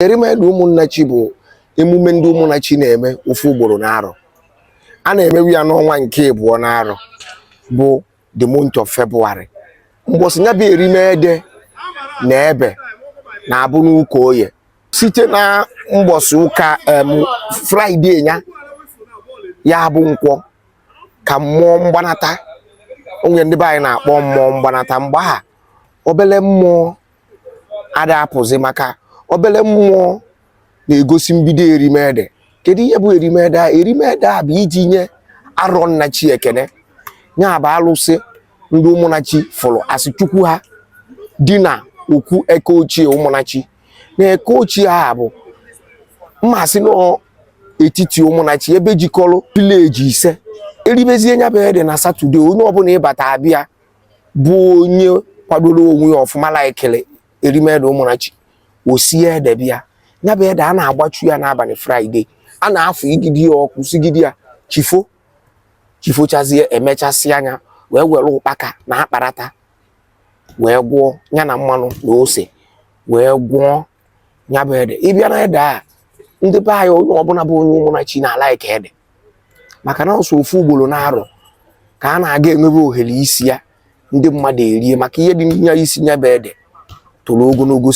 Erimeri Ụmụnnachi bụ emume ndị Ụmụnnachi na-eme ofu ugboro n'arọ. A na-emewe ya n'ọnwa nke ịbụọ n'arọ, bụ the month of February. Mgbọsị ya bụ erime ede na ebe na-abụ n'ụka Oye, site na mgbọsị ụka Friday ya, ya bụ nkwọ, ka mmụọ mgbanata onye ndị be anyị na-akpọ mmụọ mgbanata. Mgbe a obele mmụọ ada apụzi, maka obele mmụọ na-egosi mbido erimede. Kedu ihe bụ erimede a? Erimede a bụ iji nye arọ nnachi ekene, ya bụ alụsị ndị Ụmụnnachi fụrụ asị chukwu ha dị na okwu eke ochie Ụmụnnachi. Na eke ochie a bụ mmasị n'etiti Ụmụnnachi, ebe jikọrọ village ise. Eribezie nya bụ ede na Saturday, onye ọbụla ịbata abịa bụ onye kwadoro onwe ya ọfụma laikere erimede Ụmụnnachi, o sie ede bịa. Ya bụ ede a na-agbachu ya n'abalị Friday, a na-afụ igidi ya ọkụ, sigidi ya chifo chifochazie, emechasị anya wee were ụkpaka na akparata wee gwọọ ya na mmanụ na ose wee gwọọ ya bụ ede. Ịbịa na ede a, ndị be anyị, onye ọbụla bụ onye Ụmụnnachi na-alaiki ede, maka na ọsọ ofu ugboro na-arọ ka a na-aga enwebe ohere isi ya ndị mmadụ erie, maka ihe dị ya isi ya bụ ede toro ogologo.